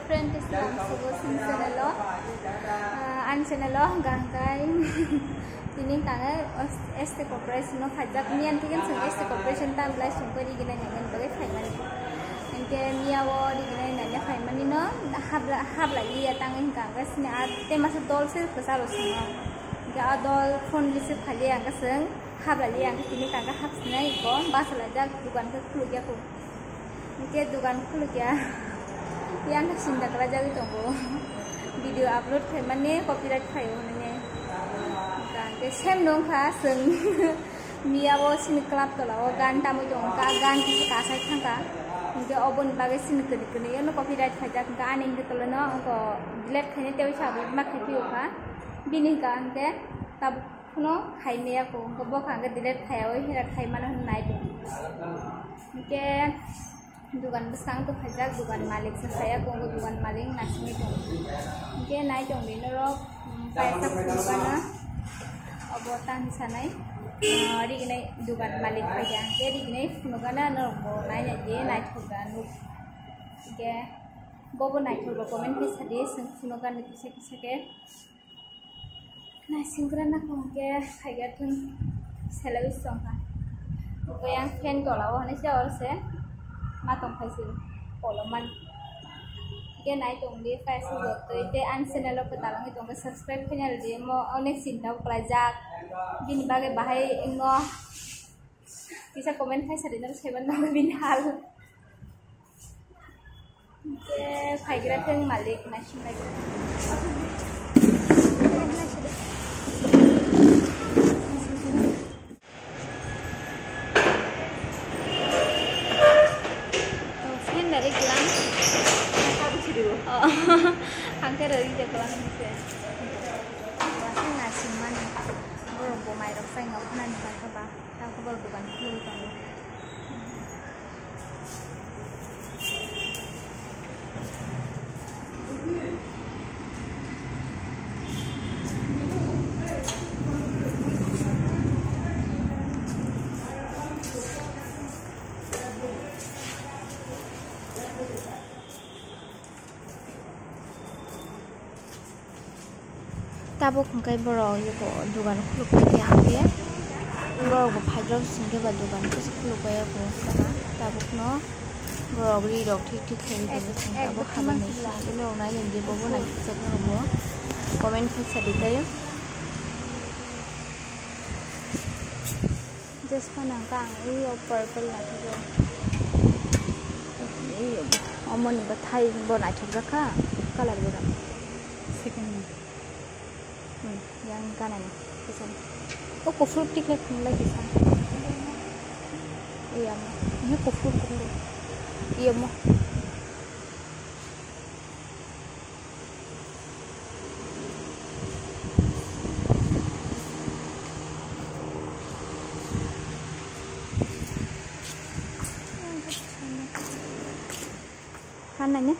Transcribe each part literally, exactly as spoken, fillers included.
Friend, salam subo sini channel o. Ah, ani channel o hwnkha hwnkhe tini hwnkha hwnkhe S T corporation no khaijak, miyan thikhe chwng S T corporation tam belai chwng khe riginai naina bagwi phaimani. Hwnkhe miya o riginai naina phaimani no habla-, hablai liya tangwi hwnkha hwnkhe sini a tei masa dol se kwchalo chwng o. Hwnkhe a dol phone receive khailiya hwnkhe chwng hablai liya hwnkhe tini hwnkha hwnkhe hapsinai ko bachalaijak, dukan khe khulukya ko. Hwnkhe dukan khulukya. Yang khe sinda kwlaijagwi tongo. Video upload khaimani copyright phaio hwnwi. Hwnkhe same no wngkha chwng miya o sini club tola o gan tamwi tongo, gan kisa kasai thangkha. Hwnkhe oboni bagwi sini kwrwi kwrwi no copyright khaijak, hwnkhe ani hwnkhe toleno wngkha delete khainai teibo sa upload ma khai phiyokha. Bini hwnkha hwnkhe tabuk. Phano khai maya ko, hwnkhe bo kha hwnkhe delete khaiyaui hera khai mano hwnwi nai tongo. Hwnkhe dugan bwskango to khaijak, dugan malik se khaiya ko, hwnkhe dugan malik naisingwi tongo. Hwnkhe nai tong di norok, um, paisa phunukano obo tang sanai, uh, riginai dugan malik khaijak, hwnkhe riginai phunukano norok bo nai nai di, naithok da nuk. Hwnkhe bobo naithok rok comment khe sadi, chwng phunukani kisa kisa khe. Naisingra na khe hwnkhe phaiga thung selai songkha. Hwnkhe yang fan tola o hwnwi se oro se ma tongphai se kolomani. Hwnkhe nai tongdi paisa jottoi tei ani channel o kwtal wngwi tongkhe subscribe khaina rwdi, omo onek chinta bo kwlaijak. Bini bagwi bahai wngno kisa comment khai sadi, nang saiman nang bini hal. Hwnkhe phaigra thung malik, naising lai. Fan da iklang. Oh, hwnkhe rw iklang se. Naising mani. Borok bo mairok chai noknani bagwi ba. Tabuk borok dukan khulwi tongo. Tabuk hwnkhe borok yoko dugan khuluk paikha hwnkhe borok bo phaijak singkhe ba dugan kisa khuluk bai abo tabukno borok ri rok thik thik khlaiwi tongo. Tabuk habani singkhe norok nai nini bobo nai kichakno rogo comment khe sadi tei. Jespa nang kang iyo purple naithok o. Iyo, omoni bwthai bo naithok jak kha, colour bo. Second. Hmm, yang kanani, kisa. O kuphur tikla khum lai kisa. Iya mo. Ini kuphur kuphur. Iya mo. Hannanya?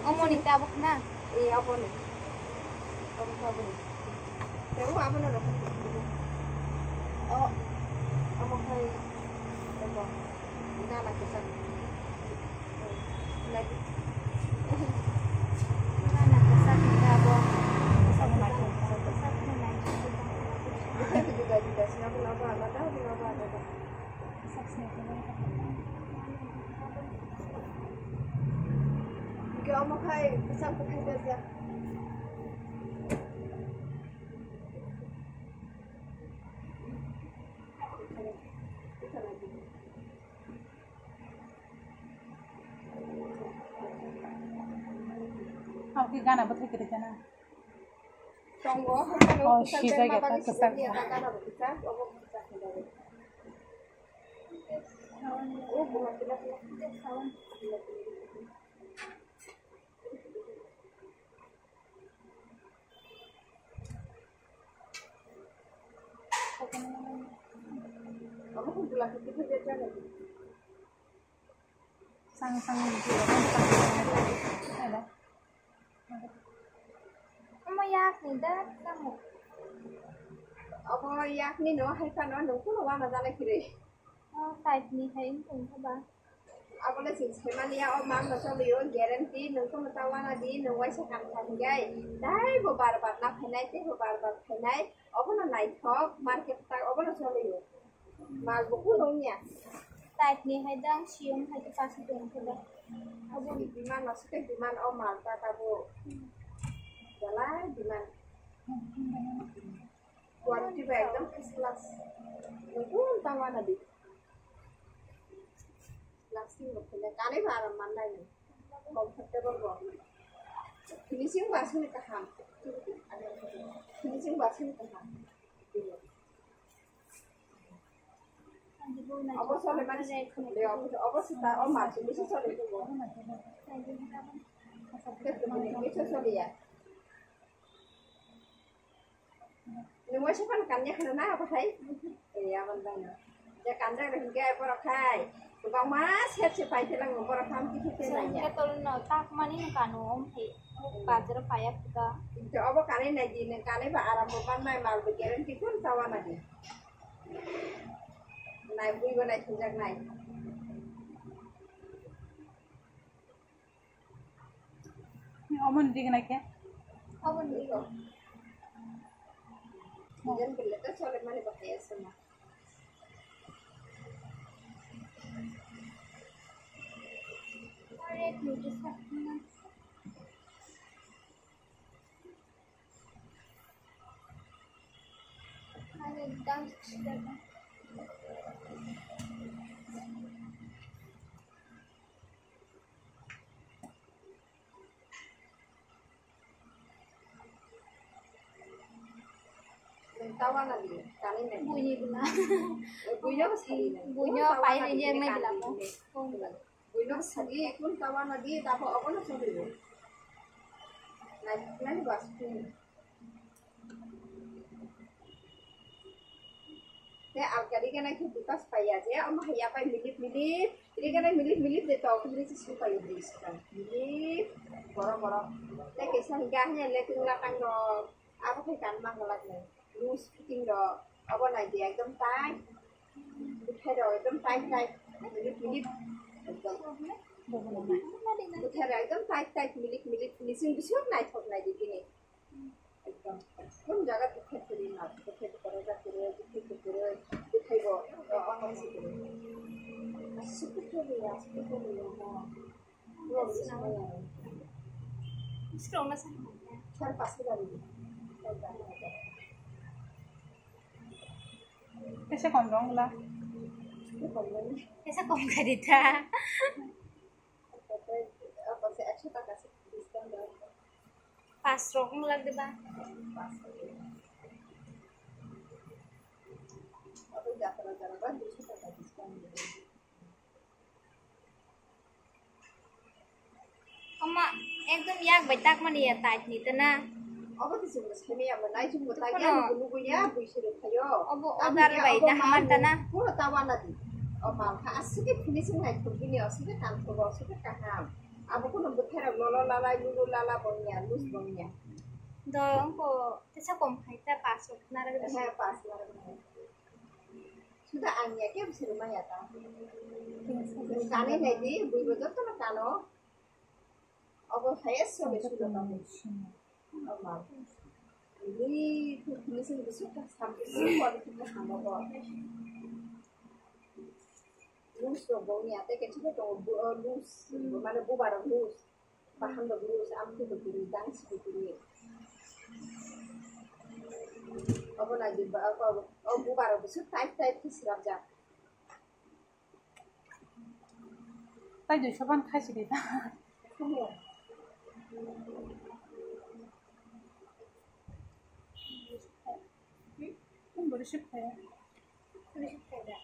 Omoni tabuk na? Eh, aboni. Aboni, aboni. Tebo abono rok. O, amo khai, tebo. Nana kwchak. Nai. Nana kwchak ni abo. Kwchak ni abo. Juda juda se, abo, abo alada, abo, abo alada. Hwnkhe omo khai bwsang kwthai berjak. Oke, gana bwthai kwrwi kana. Tongo, oh, sijak ya, ta kwchak. Gana bwthai, obo bwthai. Sang sang video kan sang sang. Omo yak ni da tamo. Omo yak ni no hai phano nung kuno wana jana kiri. Oh, type ni hai wng tong kha ba. Abo le chwng sai mani ya, o mang no choli o guarantee, nung kuno ta wana di, nung waisa kam kha hingai. Dai bo bar bar na phainai, tei bo bar bar phainai. Obo no naithok, market ta obo no choli o. Mal bo kuno wngya. Type ni hai dang siyong hai khe pasu tong khe ba. Abo ni demand no site demand o mal ta tabo. Belai demand. Quality ba ekdom first class. Nung kun ta wana di. Lasting bo khule kanwi ba aram mannai ni. Comfortable bo. Finishing ba sini kaham. Finishing ba sini kaham. Obo sole mani, obo sita, o ma sini sole tubo. Kisa sole ya. Nung waisa phano kanya khana na abo hai? Eh, aboni bagwi. Je kanjak rok hinkhe borok khai. Kwbangma set se pai khe lango borok tham khe khe Chwng nanya. Khe tolno takmani no kano om hai. Bazar paya khuda. Obo kanwi nai di, nung kanwi ba aram bo mannai, mal bo guarantee kun tawa na di. Nai bui bo nai thunjak nai. Omo ni digna khe? Omo ni digo. Jan bele ta chole mani bahai asama. Red notice. Buini bwla. Buino pai ringjak nai bwla mo. Buino sagi kun tawa na di, tabo obo no choli bo. Nai, nai bas kun. Te alka riga nai khe bipas paiya je, omo haiya pai milip milip, riga nai milip milip de to, kini si su pai de sita. Milip, boro boro. Te kesa higa hanya le tungla tang do, abo khai kan mang lak nai. Loose fitting do, obo nai di ekdom tight. Buthai do ekdom tight tight, milip milip. Ekdom. Buthai do ekdom tight tight, milip milip, finishing bising naithok nai di kini. Ekdom. Kun jaga buthai tuli na, buthai tuli na, buthai tuli na, buthai bo, o, o, o, si tuli. Asuk tuli ya, asuk tuli ya. Kaisa kom dong la. Kaisa kom kha di ta. Pas rok wng lak de ba. Oma, ekdom yak bai tak mani ya tait ni tana. Obo to chwng sai maya bo nai chwng bo tak ya, nugo nugo ya, bui suru phaio. Obo order bai da hamar tana. Puro ta wana di. O mal kha aswk khe finishing hai thok bini, aswk khe kam thok, aswk khe kaham. Abo kuno bwthai rok lolo lalai, lulu lala bongya, loose bongya. Do wngkho tesa kom khai ta pas rok nara. He, pas nara. Suda ang ya ke bwswrwng maya ta. Nwng kanwi nai di, bui bo joto no kano. Obo highest sole suda ta. Normal. Ni tu ni sing bwswk ta sam bwswk quality ta sam obo. Loose rok bo wngya tei kaisa khe tongo loose, mane bubar rok loose. Bahan rok loose, amtwi bo kwrwi, dance bo kwrwi. Obo nai di ba, o, o bubar rok bwswk tight tight khe swrapjak. Tai duiso ban khai sidi ta. Kun bori sip khai. Bori sip khai da.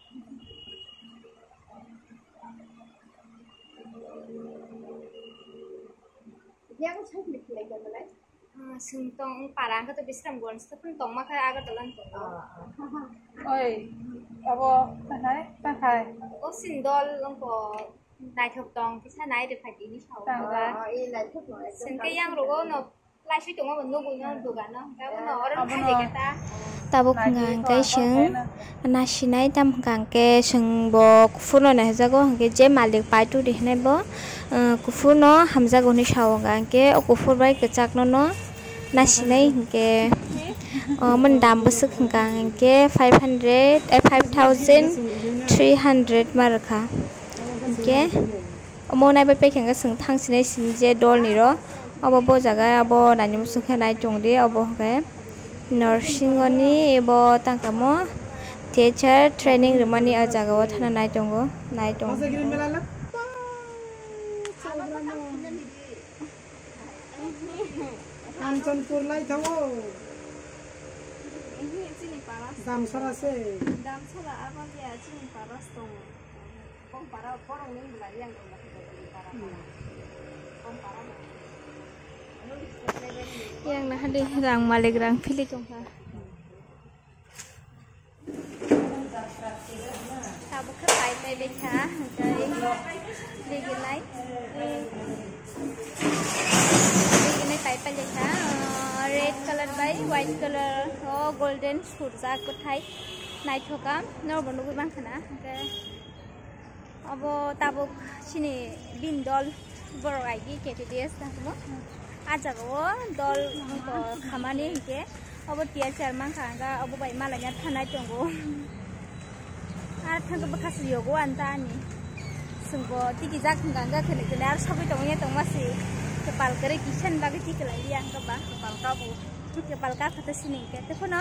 Yang chang ni khilai ka belai. Ah, sung tong para ka to Bisramganj to pun tong ma kha Agartala ni tong. Oi, abo tanai, tanai. O sindol ko naithok tong kisa nai de phai ni sao. Tang ba. Sung ke yang rogo no lai sui tong ma nugu no duga no. Ka no oro khai de ka ta. Tabuk hwnkha hwnkhe chwng nasinai, tamo hwnkha hwnkhe chwng bo kuphurno naijago, hwnkhe je malik paitudi hinui bo, uh, kuphurno hamjago hinui sao, hwnkha hwnkhe o kuphur bai kwchakno no nasinai hwnkhe, uh, omo ni dam bwswk hwnkha hwnkhe five hundred, eh, five thousand three hundred ma rwkha hwnkhe. Omo naibai paikha hwnkhe chwng thangsinai sini je dolni ro. Obo bo jaga obo naini muchung khe nai tongdi, obo hwnkhe Norsingoni bo tangkamo teacher training rwmani o jaga o thana nai tongo, nai tongo. Kanchanpur lai thango. Damsara se. Damsara abang ya chini paras tongo. Yang nahadi rang malik rang philwi tongkha. Tabuk khe pai pai bai kha, hwnkhe riginai, riginai pai pai bai kha, red colour bai white colour, o golden surjak bwthai naithokam norokbo nugwi mankha na, hwnkhe. Obo tabuk chini bini dol borok aigi K T D S tangmo. A jaga o dol wngkha khamani hinkhe obo tiya chair mankha, hwnkhe obo bai malaina thanai tongo. Ar thangkhe bwkha se yogo ani ta ani. Chwngbo tiki jak hwnkha hwnkhe khwlai khwlai ar sogwi tongya tongma se. Kwpal kwrwi kisa ni bagwi tiki lai ya hwnkhe ba. Kwpal kabu. Kwpal ka photo sini hinkhe. Tei phano,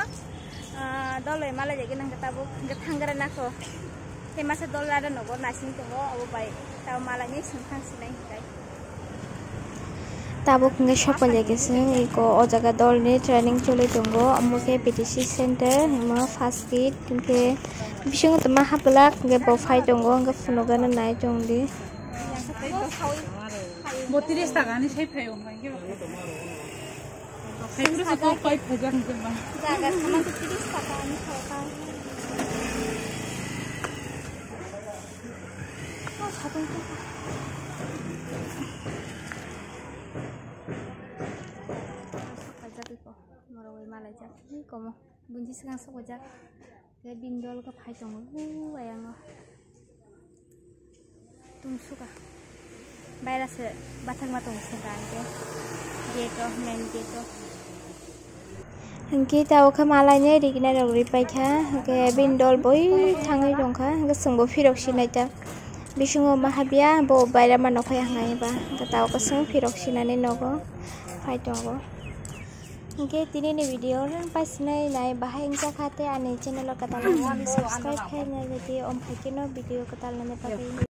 ah, dol bai malai jagwi nangkhe tabuk hwnkhe thanggra nako. Tei masa dol rada nogo nasing tongo, obo bai tamo malaini sengphang sinai hinkai. Tabuk hwnkhe sokphailai khe chwng eko o jaga dolni training choli tongo, omo khe P T C center, omo first gate, hinkhe bisingo tongma haplak, hinkhe bo phai tongo, hinkhe phunukgana nai tongdi. Bo tris taka ni sai phaio, hinkhe. Jaga saman tris taka ni sokha. Morok bai malaijak, hi komo, bunsi swkang sokjak, tei bini dol khe phai tongo, huu, ayang o. Tungsukha. Bairase bathakma tong singkha hinkhe gate o, main gate o. Hinkhe tabuk khe malainai riginai rok ripaikha, hinkhe bini dol boi thangwi tongkha, hinkhe chwngbo phirok sinai ta. Bisingo ma habya, bo bairama nokhai hangai ba, hinkhe tabuk khe chwng phirok sinani nogo phai tongo. Hinkhe tini ni video rang pasinai nai bahai wngjakha tei ani channel o kwtal wngmani subscribe khainai ready wngphaikhe no video kwtal nani bagwi.